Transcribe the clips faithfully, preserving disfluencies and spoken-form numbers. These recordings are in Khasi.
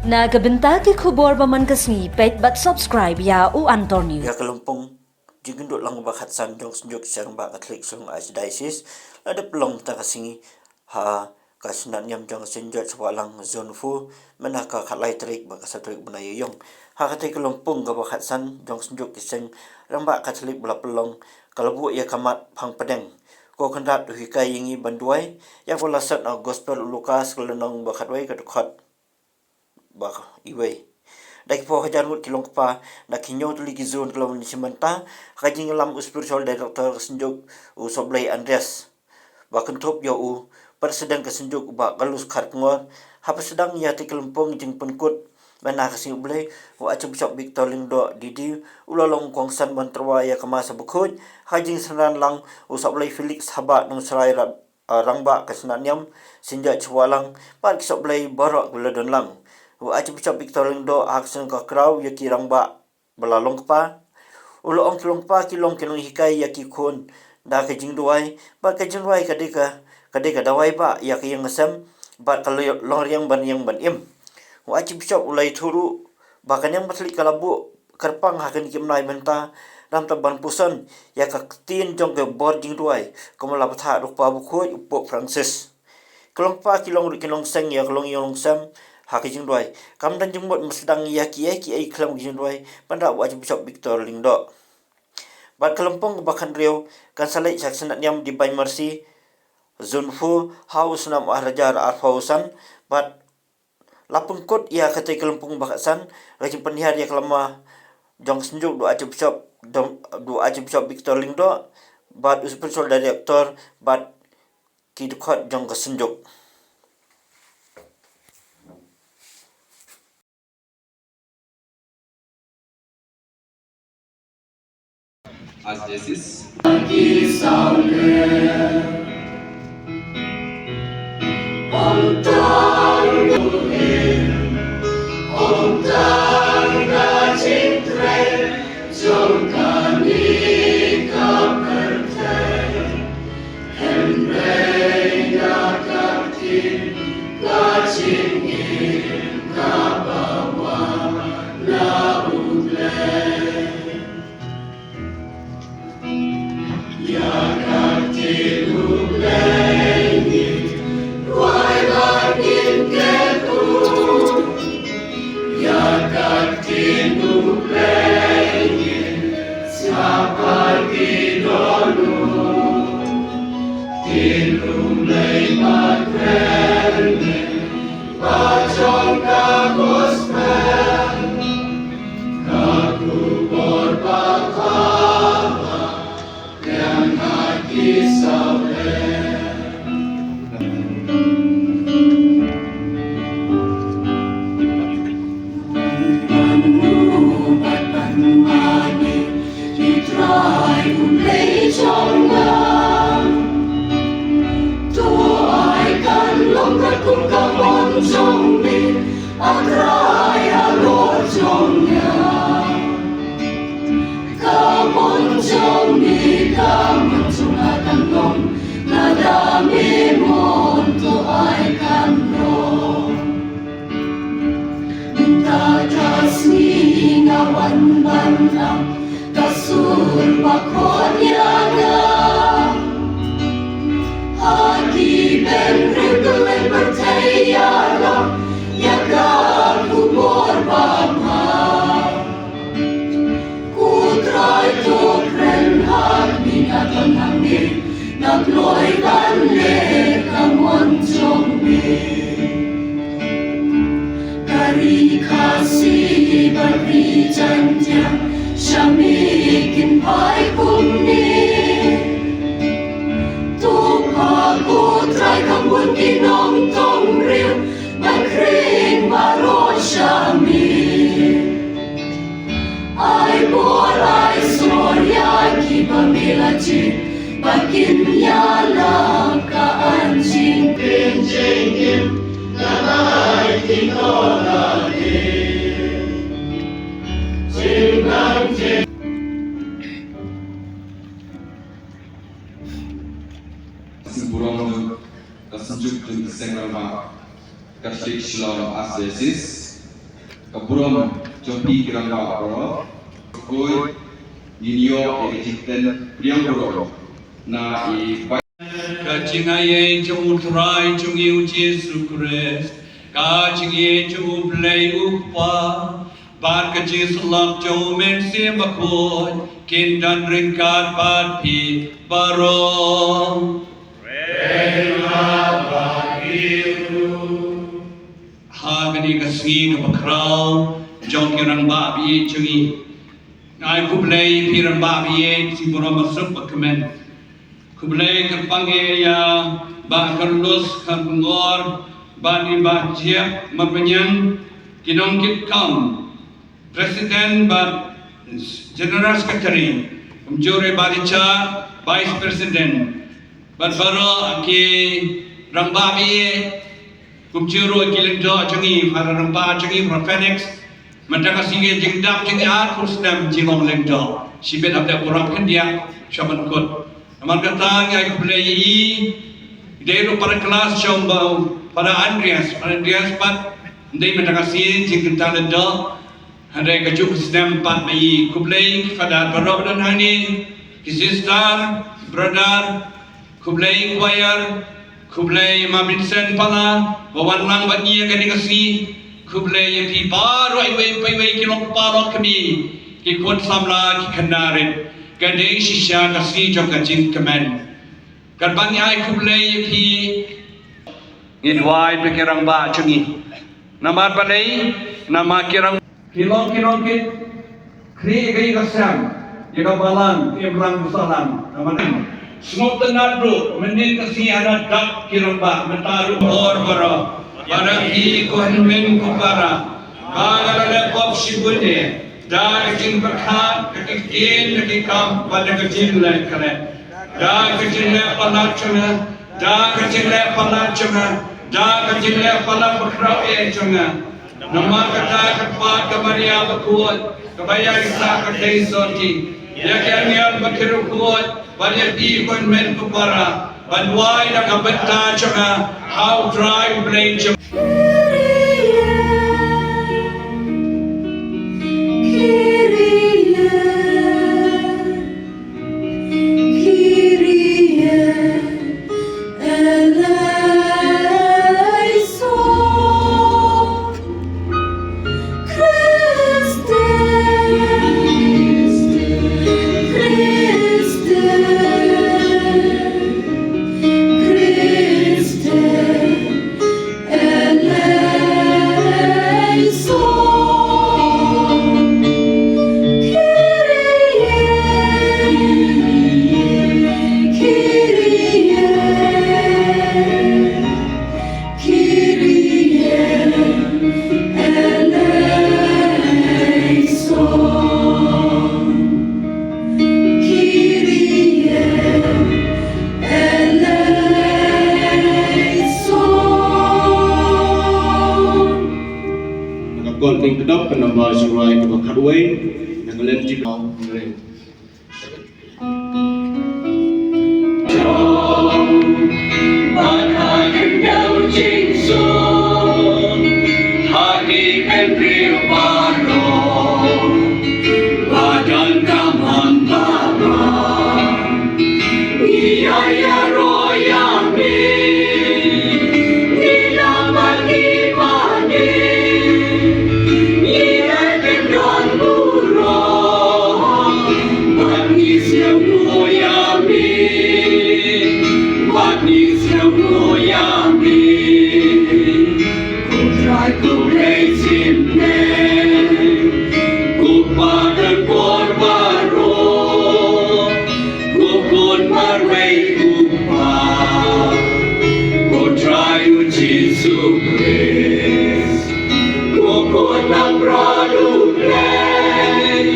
Na ka bynta ki khubor ba man ka sngi, peit bad subscribe ïa U Antor News. Ïa ka lympung jingkyndit lang ba khatsan jong Synjuk Rangbah Katholik Shillong Archdiocese la dep long mynta ka sngi ha ka Synod Niam jong Saint George Wahlang Zone Four, mynta ka khatlai tarik bad ka saw tarik bnai Ïaïong. Ha katei ka lympung kaba khatsan jong Synjuk ki Seng Rangbah Katholik ba la pynlong ka la buh ïa ka mat phang pdeng. Ko Kynrad u hikai ïa ngi ban duwai ïa kaba la sot na Gospel u Lukas ka lynnong ba khatwei ka dkhot ba iwei. Da ki phew hajar ngut ki long kpa na ki hynñiew tylli ki zone ki la wan shim bynta ha ka jingïalam u spiritual director ka Synjuk u Sohblei Andreas. Ba kynthup ïa u President ka Synjuk u Bah Carlos Kharkongor, haba sdang ïa katei ka lympung jingpynkut mynta ka sngi U Blei, u Archbishop Victor Lyngdoh D D u la long kongsan ban tyrwa ïa ka Mass bakhuid ha ka jingsynran lang u Sohblei Felix Habah Nongsrai Ra- ah, Rangbah ka Synod Niam Saint George Wahlang bad ki Sohblei baroh kiba la don lang. U Archbishop Victor Lyngdoh ha ka seng ka kraw ïa ki rangbah ba la long kpa. U la ong ki long kpa ki long ki nonghikai ïa ki khun da ka jingduwai bad ka jingrwai ka dei ka, ka dei ka dawai ba ïa ka ïing ka sem bad ka lo- long riang ban ïeng ban im. U Archbishop u la ïathuh ruh ba ka Niam Katholik ka la buh kyrpang ha kine ki bnai mynta, namar ban puson ïa ka ktien jong ka bor jingduwai kumba la bthah da u Kpa bakhuid u Pope Francis. Ki long kpa ki long ruh ki nongseng ïa ka longïing longsem ha ka jingduwai. Kam don jingmut ban sdang ïa kiei kiei khlem ka jingduwai, ban rah u Archbishop Victor Lyngdoh. Bad ka lympung kaba khathynriew kan sa leit sha ka Synod Niam Divine Mercy Zone Four ha u snem ar hajar arphew san, bad la pynkut ïa katei ka lympung ba khatsan, la jingpynhiar ïa ka lama jong ka Synjuk da u Archbishop, da u Archbishop Victor Lyngdoh bad u spiritual director bad ki dkhot jong ka Synjuk. Archdiocese. Mynta ka sngi nga wan ban ap ka sur ba khot ïa nga. Ha ki bynriew ka leit pyrthei ïalam ïa ka khubor ba bha. Ko Trai to kren ha khmih, nga don hangne, nga kloi ban leh ka mon jong me. Ka ri Khasi bad ri Jaiñtia, sha me kin phai kumne. To phah ko Trai kham bun ki nongtong briew ban khring baroh sha me. Ai bor ai snor ïa kiba me la jied, ba kin ïalap ka ain jingim. Jingim ka ai ki nongïalam. Jingim, jingim. Sngewburom ïa ka Synjuk jong ki Seng Rangbah Katholik Shillong Archdiocese. Ka burom jong phi ki rangbah baroh. Khuid ngin ïoh ïa ka jingkren pdiang burom na i Ka jingaiei jong U Trai jong ngi U Jisu Khrist, ka jingïeit jong U Blei U Kpa, bad ka jingsyllok jong U Mynsiem Bakhuid, kin don ryngkat bad phi baroh. Ha kane ka sngi kaba khraw jong ki rangbah ba ïeit jong ngi, nga ai khublei ïa phi rangbah ba ïeit, shi burom basuk bakmen. Khublei kyrpang ïa Bah Carlos Kharkongor bad i Bah Jiak Marbaniang, ki nongkitkam, President bad General Secretary, kumjuh ruh Bah Richard, Vice President, bad baroh ki rangbah ba ïeit, kumjuh ruh ki lyngdoh jong ngi, para rangbah jong ngi, para Phoenix. Mynta ka sngi jingdap jong ngi arphew snem jinglong lyngdoh. Shibit hap dep burom khyndiat sha ban kut. Namar kata ngi ai khublei ïa i. Dei ruh para klas jong ba, para Andreas, para Andreas pat. Dei mynta ka sngi jingkynta lyngdoh. Hynrei kajuh ka snem pat ma i. Khublei ki Father baroh ba don hangne, ki sister, brother, khublei choir, khublei Ma Vincent Pala ba wan lang bad ngi ïa kane ka sngi. Khublei ïa phi baroh iwei pa iwei ki long kpa long kmie, ki khun samla ki khynnah rit. Ka dei shisha ka sngi jong ka jingkmen. Katba ngi ai khublei ïa phi, ngi duwai ïa ki rangbah jong ngi. Namar balei? Namar ki rang, ki long, ki long ki khri ïa ka ïing ka sem, ïa ka balang, ïa ka imlang ka sahlang. Namar sngewtynnat ruh mynnin ka sngi hana dap ki rangbah, mynta ruh bor baroh. Para ki ko hynmen ko para, ba nga la leh pop shibun eh, da ka jingpyrkhat, ka ktien, ka kam, bad da ka jingleh khleh. Da ka jingleh palat jong nga, da ka jingleh palat jong nga, da ka jingleh palat bakhraw eh jong nga. Namar kata ka kpat ka Maria bakhuid, kaba ïaisah ka dei sotti ïa ki angel bad ki riewkhuid, bad ïa phi ko hynmen ko para, ban duwai na ka bynta jong nga ha U Trai U Blei jong Kyrie eleison. Nga kwah ding kdap ka namba Jirai kaba khatwei, na ka lynti ba. Ko Trai U Jisu Khrist, ko Khun Langbrot U Blei,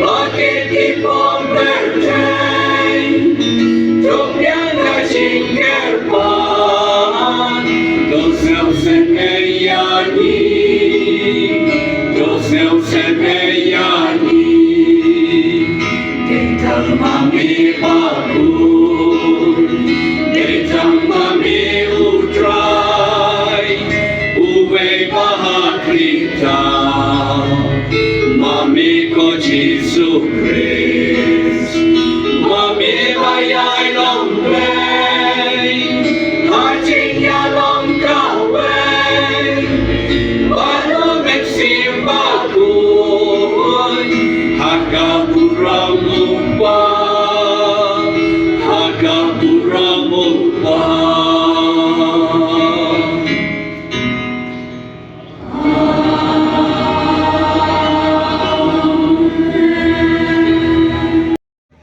ba kit ki pop pyrthei, to pdiang ka jingkyrpad, to sngewsynei ïa ngi, to sngewsynei ïa ngi. Dei tang ma me bakhuid, dei tang ma me U Trai, uwei pa ha khlieh. Ma me ko Jisu Khrist, ma me ba ïai long blei ha jingïalong kawei bad U Mynsiem Bakhuid, ha ka burom U Kpa, ha ka burom U Kpa.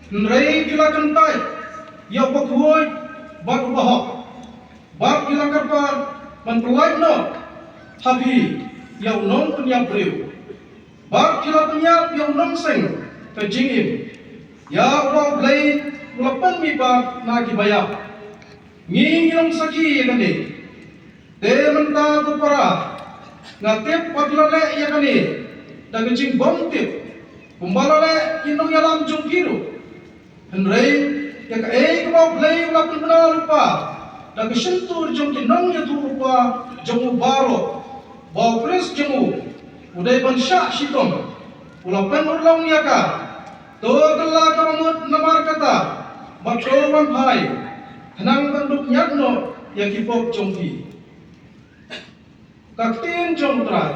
Hynrei phi la kyntait ïa u bakhuid bad u bahok, bad phi la kyrpad ban pyllait noh ha phi ïa u nongpynïap briew, bad phi la pynïap ïa u nongseng ka jingim, ïa uba U Blei u la pynmihpat na kiba ïap. Ngi ngi long sakhi ïa kane. Te mynta ko para, nga tip ba phi la leh ïa kane da ka jingbymtip, kumba la leh ki nongïalam jong phi ruh. Hynrei ïa kaei kaba U Blei u la pynbna lypa da ka shyntur jong ki nongïathuhlypa jong u baroh, ba U Khrist jong u, u dei ban shah shitom, u la pynurlong ïa ka. To kylla kaba mut namar kata, bad to wan phai, khnang ban dup ñiad noh ïa ki pop jong phi. Ka ktien jong U Trai.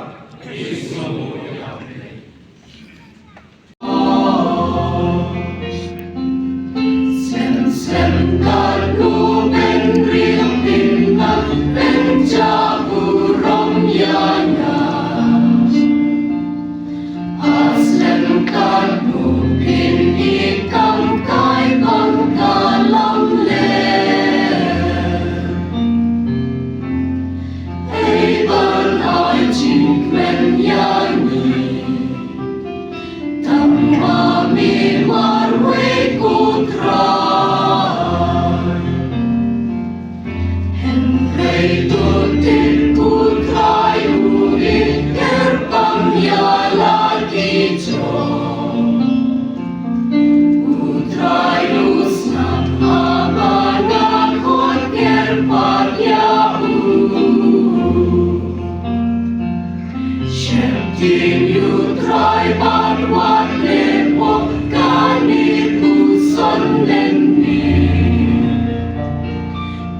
Sem sem kat u Ben Ril Pin Nang Ben Jabu Rong Yana. Aslem kat u pin i kam kai ban ka lam le. Ei ban ai jingkmen ïa ngi. Tang ma me marwei ko Trai. Hynrei to tip ko Trai u ïeit kyrpang ïa la ki jong u. Trai u sngap haba nga khot kyrpad ïa u. Sheptieng ïa U Trai bad wat leh pop kane u son lyngngoh.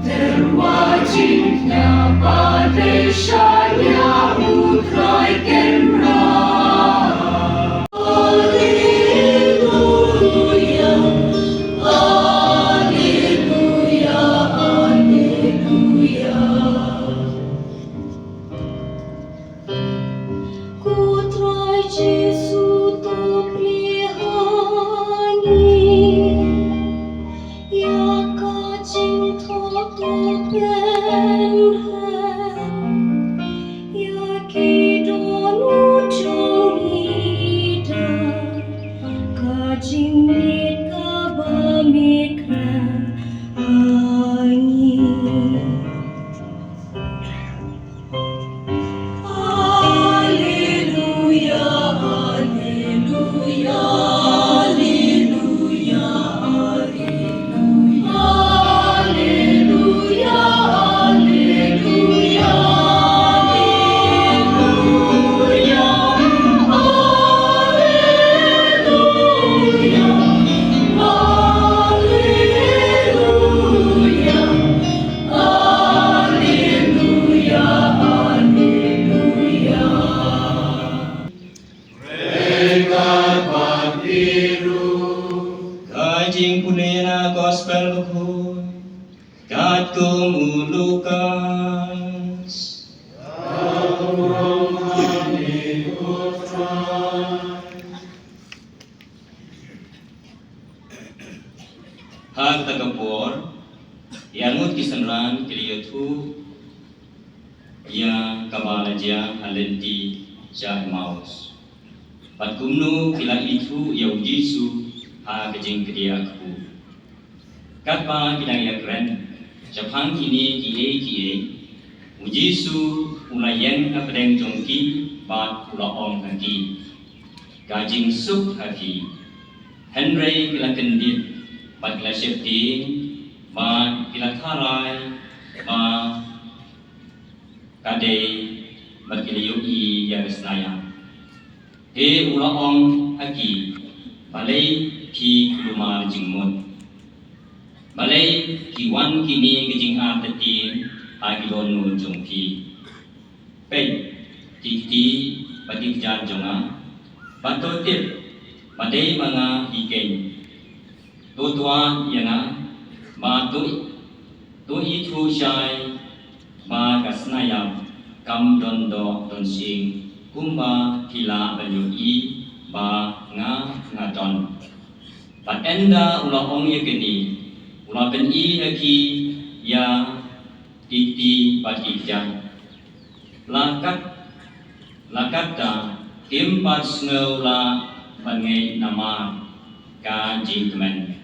Tyrwa jingkñia ba dei sha ïa U Trai kynrad. Alleluia, alleluia, alleluia. Ko Trai Jisu, to plie ha ngi ïa ka jingthoh, to pynrem ïa ki dohnud jong ngi da ka jingmut kaba me kren ha ngi. Alleluia, alleluia, alleluia, alleluia. Alleluia, alleluia, alleluia, alleluia, alleluia. Alleluia, alleluia. Ka jingpule na Gospel Bakhuid katkum u Lukas. Ha kata ka por, ïa ngut ki synran ki la ïathuh ïa kaba la jia ha lynti sha Emmaus. Bad kumno ki la ithuh ïa u Jisu ha ka jingkdiah kpu. Katba ki dang ïakren shaphang kine kiei kiei, u Jisu u la ïeng hapdeng jong ki bad u la ong ha ki, ka jingsuk ha phi. Hynrei ki la kyndit bad ki la sheptieng bad ki la tharai ba ka dei bad ki la ïohi ïa ka snayam. Te u la ong ha ki, balei phi kulmar jingmut? Balei ki wan kine ki jingartatien ha ki dohnud jong phi? Peit, ki kti bad ki kjat jong nga, bad to tip ba dei ma nga hi keiñ. To tuid ïa nga, bad to, to ithuh shai ba ka sniap kam don doh don shyieng kumba phi lah ban ïohi ba nga, nga don. Bad ynda u la ong ïa kine, u la pyni ha ki ïa ki kti bad ki kjat. La kat, la katta kim pat sngew lah ban ngeit namar ka jingkmen.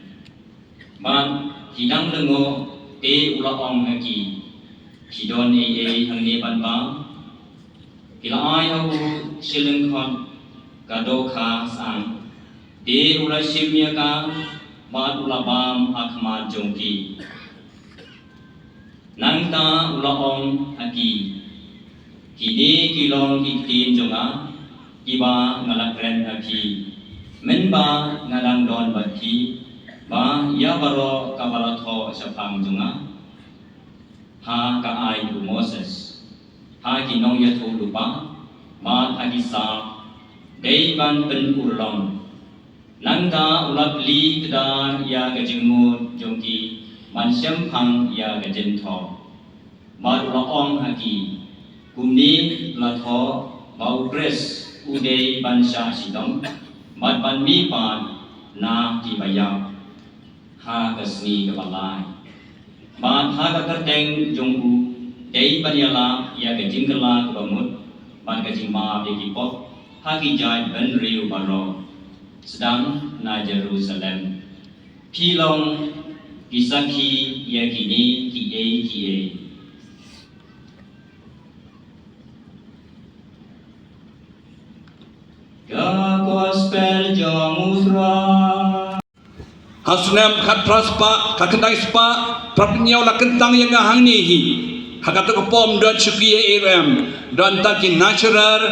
Bad ki dang lyngngoh te u la ong ha ki, phi don ei ei hangne ban bam? Ki la ai ha u shilling khot ka dohkha sah. Te u la shim ïa ka bad u la bam ha khmat jong ki. Nangta u la ong ha ki, kine ki long ki ktien jong nga kiba nga la kren ha phi mynba nga dang don bad phi, ba ïa baroh kaba la thoh shaphang jong nga ha ka aiñ u Moses, ha ki nongïathuhlypa bad ha ki salm, dei ban pynurlong. Nangta u la plie kdar ïa ka jingmut jong ki ban shemphang ïa ka jingthoh. Bad u la ong ha ki, kumne la thoh ba u Khrist u dei ban shah shitom bad ban mihpat na kiba ïap ha ka sngi kaba lai. Bad ha ka kyrteng jong u dei ban ïalap ïa ka jingkylla kaba mut bad ka jingmap ïa ki pop ha ki jaitbynriew baroh, sdang na Jerusalem. Phi long ki sakhi ïa kine kiei kiei. Ka Gospel jong u Trai. Ha u snem khatphra spah, khatkhyndai spah phra phew hynñiew la kyntang ïa nga hangne hi. Ha katu ka pom don shuki ïa i rem, don tang ki natural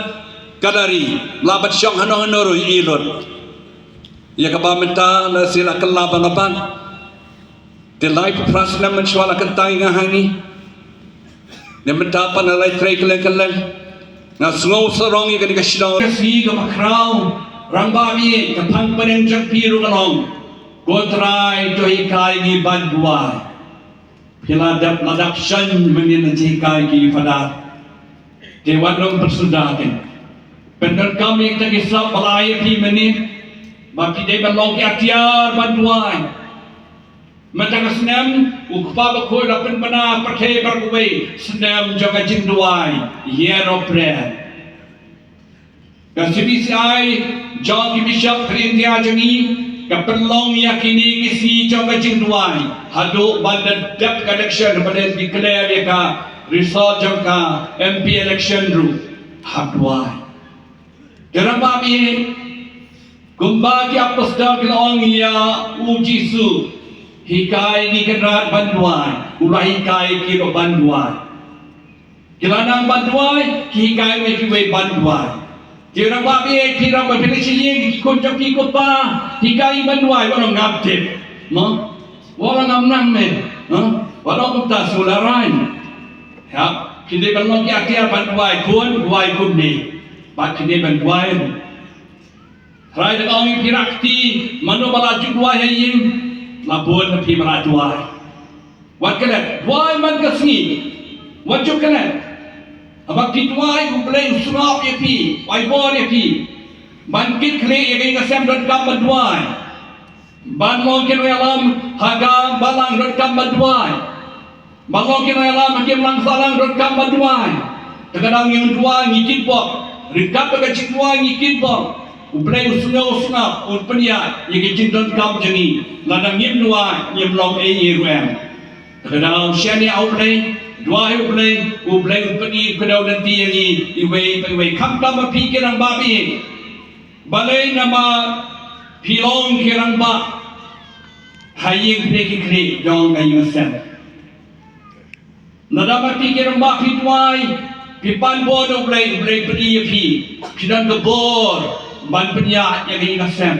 gallery, la bat shong hano hano ruh i lut. Ïa kaba mynta la shu la kylla ba nga ban. Te laiphew phra snem mynshuwa la kyntang ïa nga hangne. Ne mynta pat nga la ïatrei kylleng kylleng. Nga sngew sarong ïa kane ka shnong. Ka sngi kaba khraw, rangbah ïeit, ka thangpyneng jong phi ruh ka long, ko Trai to hikai ngi ban duwai. Phi la dep, la dep shon mynnin na jinghikai ki Father. Te wat long pynsuda kin. Pyndonkam ïa kita ki slap ba la ai ïa phi mynnin, ba phi dei ban long ki atiar ban duwai. Mynta ka snem u Kpa Bakhuid la pynbna pyrthei baroh kawei, snem jong ka jingduwai, Year of Prayer. Ka C B C I jong ki Bishop ha India jong ngi ka pynlong ïa kine ki sngi jong ka jingduwai haduh ban da dep ka election, ban da declare ïa ka result jong ka M P election ruh ha duwai. Ki rangbah ïeit, kumba ki apostol ki la ong ïa u Jisu, hikai ngi Kynrad ban duwai, u la hikai ki ruh ban duwai. Ki la nang ban duwai, ki hikai wei ki wei ban duwai. Ki rangbah ïeit, ki rangbah phi leit sha ïing, ki khun jong phi, ko Pa, hikai ban duwai, wat ong ngam tip. Mo? Wat ong ngam nang me. Mo? Wat ong kumta, shu la rai. Hap, phi dei ban long ki atiar ban duwai, khun, duwai kumne. Bad phi dei ban duwai. Trai da ka ong ïa phi, rakti mano ba la ju duwai ha ïing, la bun na phi ba la duwai. Wat klet, duwai man ka sngi. Wat ju klet. Haba phi duwai, U Blei u sngap ïa phi, u ai bor ïa phi. Ban kit khlieh ïa ka ïing ka sem, donkam ban duwai. Ban long ki nongïalam ha ka balang, donkam ban duwai. Ban long ki nongïalam ha ki imlang sahlang, donkam ban duwai. Te ka daw ngin duwai ngi kit bok. Ryngkat bad ka jingduwai ngi kit bok, U Blei u sngew u sngap, un pynïaid ïa ka jingdonkam jong ngi. Lada ngim duwai ngim long ei ei ruh em. Te ka daw shaniah ha U Blei, duwai ha U Blei, U Blei un pyni, un kdew lynti ïa ngi iwei pa iwei, khamtam ma phi ki rangbah phi. Balei? Namar phi long ki rangbah ha ïing khlieh ki khlieh jong ka ïing sem. Lada ma phi ki rangbah phi duwai, phi pan bor na U Blei, U Blei pyni ïa phi, phi don ka bor Ban pynïaid ïa ka ïing ka sem.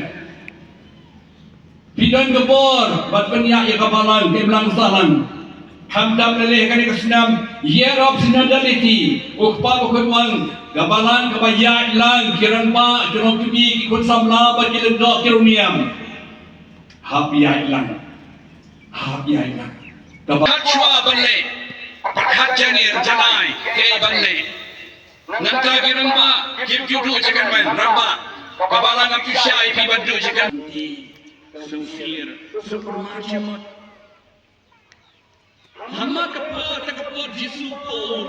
Phi don ka bor ban pynïaid ïa ka balang, ka imlang sahlang. Khamtam lei lei ha kane ka snem, Year of Synodality, u kpa u khun wan, ka balang kaba ïaid lang, ki rangbah, ki nongkmie, ki khun samla, bad ki lyngdoh, ki riewniam. Hap ïaid lang. Hap ïaid lang. Kaba khat shuwa ban leh, khat jingïaid jingïaid, kaei ban leh. Nangta ki rangbah, kim ju duh jingkyrmen, rangbah. Ka balang kam ju shai phi ban duh jingkyrmen. Sngewsih, sngewpyrman jingmut. Haba ka por, ka por Jisu por.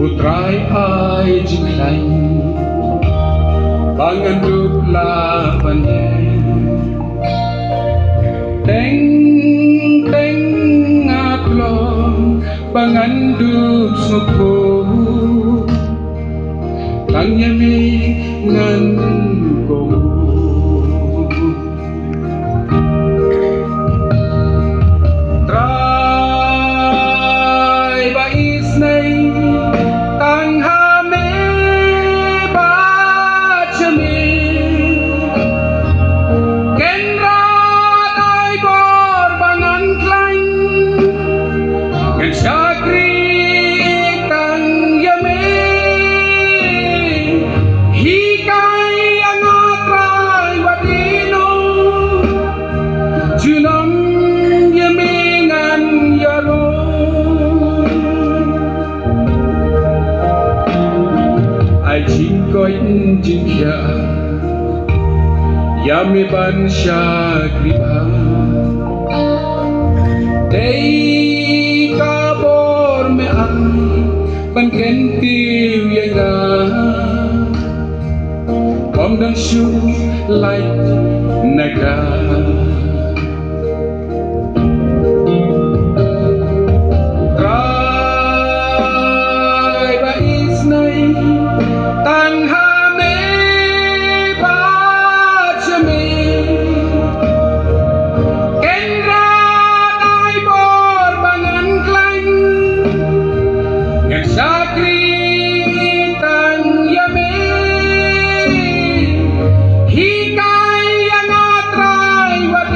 U Trai ai jingkhlaiñ ba ngan dup lah ban ïeng. Teng teng nga kloi ba ngan dup sngewthuh, tang ïa me ngan kohnguh. Trai ba isynei tang ha me bad sha me. Kynrad ai bor ba ngan khlaiñ, ngan shakri tang ïa me. Hikai ïa nga Trai wat ïehnoh, junom ïa me ngan ïaroh. Ai jingkoit jingkhiah ïa me ban shakri bha. Dei ka bor me ai ban kyntiew ïa nga, ym don shuh lait na ka. Trai ba isynei tang ha me bad sha me. Kynrad ai bor ba ngan khlaiñ, ngan shakri tang ïa me. Hikai ïa nga Trai wat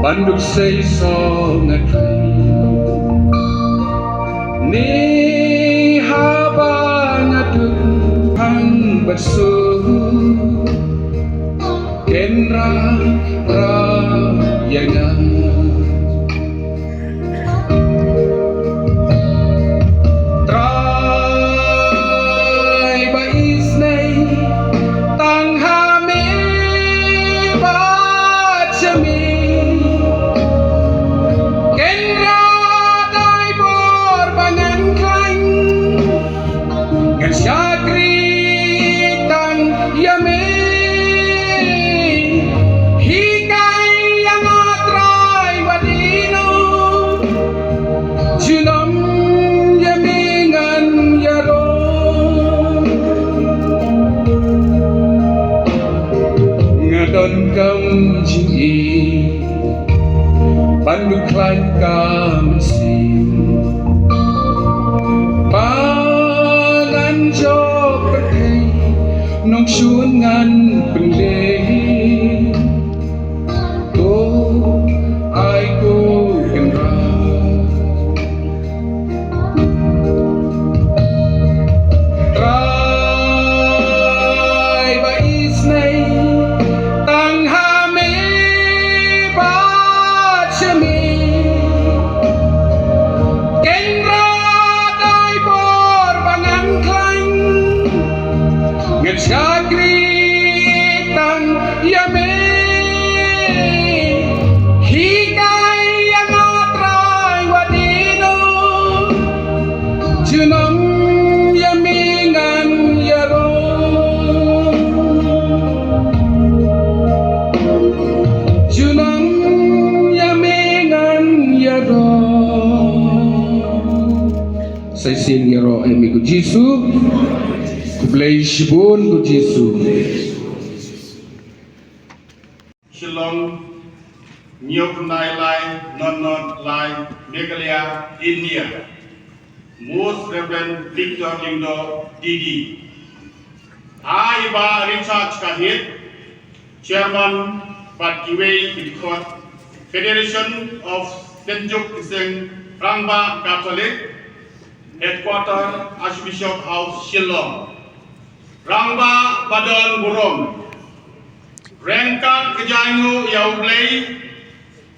An duk sei song a tei. Ni haba nga duk hang bat su. Ken ra ra ya nga. Trai ba isnei tang ha me bad sha me. Ken ra dei bor ba ngan khlaiñ. Ngan shakri tang ïa me. Hikai ïa nga Trai wat ïehnoh. Junom ïa me ngan ïaroh. Nga don kam jingïeit ban ïakhlaiñ ka mynsiem. Ba ngan jop pyrthei nongshun ngan pynleit. To ai ko Kynrad. Trai ba isnei tang ha me bad sha me. Ken ra dei bor ba ngan khlaiñ. Ngan shakri tang ïa me. Hikai ïa nga Trai wat ïehnoh. Junom ïa me ngan ïaroh. Junom ïa me ngan ïaroh. Sa shisien ïaroh ïa me ko Jisu. Khublei shibun ko Jisu. Shillong, hynñiew khyndai lai, nod nod lai, Meghalaya, India. Most Reverend Victor Lyngdoh, D D. Ai Bah Richard Kahit, Chairman, bad kiwei ki dkhot, Federation of Saint Juk Ki Seng Rangbah Catholic, Headquarter, Archbishop House, Shillong. Rangbah ba don burom. Ryngkat ka jingïaroh ïa U Blei,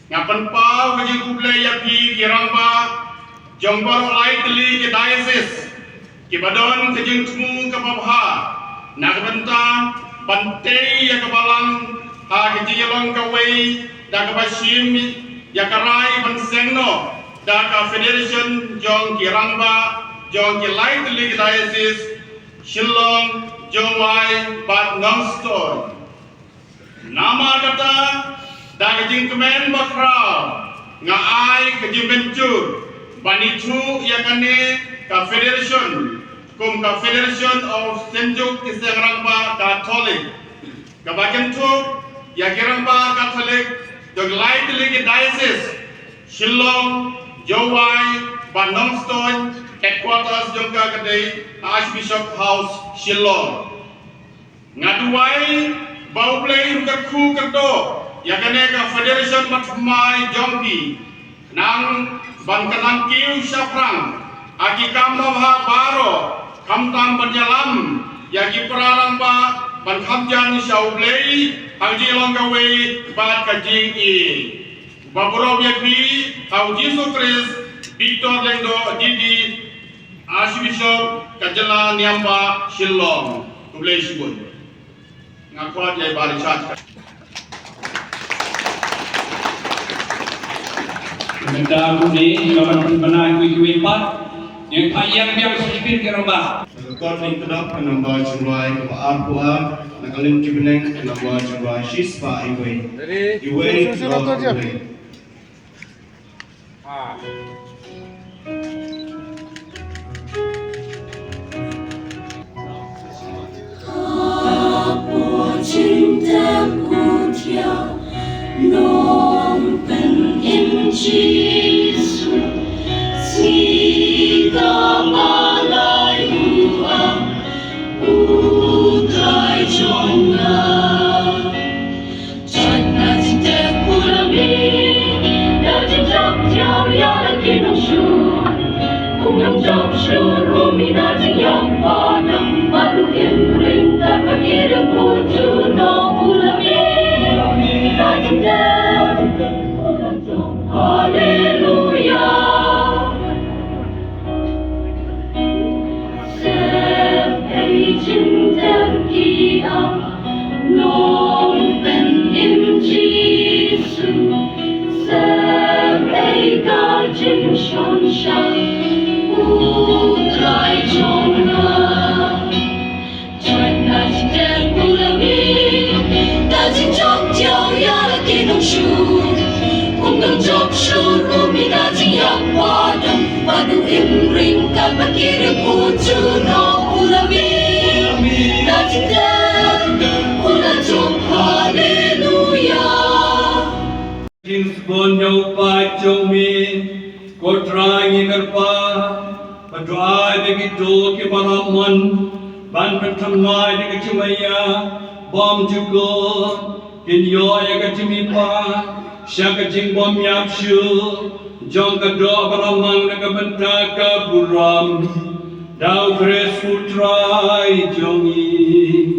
nga pynpaw ka jingkhublei ïa phi ki rangbah jong baroh lai tylli ki diocese, kiba don ka jingthmu kaba bha na ka bynta ban tei ïa ka balang ha ka jingïalong kawei da kaba shim ïa ka rai ban seng noh da ka Federation jong ki rangbah jong ki lai tylli ki diocese, Shillong, Jowai bad Nongstoiñ. Namar kata, da ka jingkmen bakhraw, nga ai ka jingpynjur ban ithuh ïa kane ka Federation kum ka Federation of Saint Juk Ki Seng Rangbah Catholic, kaba kynthup ïa ki rangbah Catholic jong lai tylli ki diocese, Shillong, Jowai bad Nongstoiñ, headquarters jong ka ka dei Archbishop House, Shillong. Nga duwai ba U Blei un kyrkhu kyrdoh ïa kane ka federation bathymmai jong phi, khnang ban kyntiew shaphrang ha ki kam babha baroh, khamtam ban ïalam ïa ki para rangbah ban kham jan sha U Blei ha ka jinglong kawei bad ka jingïeit. Ba burom ïa phi ha U Jisu Khrist. Victor Lyngdoh, D D, Archbishop ka jylla Niambah Shillong. Khublei shibun. Nga khot ïa i Bah Richard. Mynta kumne, ïa ban pynbna kiwei kiwei pat. Ïa pat ïa biang shisien ki rangbah. Ka kot lyngkdap ka namba jingrwai kaba arphew ar, na ka liang ki bneng ka namba jingrwai shispah iwei. Iwei, Hallelujah. Sem ei jingtem ki am, Nongpynim Jisu. Sem ei ka jingshongshang U Trai jong nga. Juan na jingtem u la mih, da jingjop tiaw ïa la ki nongshu. Um dang jop shur u mih da jingïap ba dang, ba du im ring ka ba ki ri pu ju no u la mih. Da jingtem u la jop, haleluya. Jingsbun ïa u paid jong me, ko Trai ngi kyrpad, ba to ai ba kito kiba la mon ban pynthymmai da ka jingmaïa bymjukut kin ïoh ïa ka jingmihpat sha ka jingbymïap shuh jong ka doh ba la mang na ka bynta ka burom. Da U Khrist U Trai jong ngi.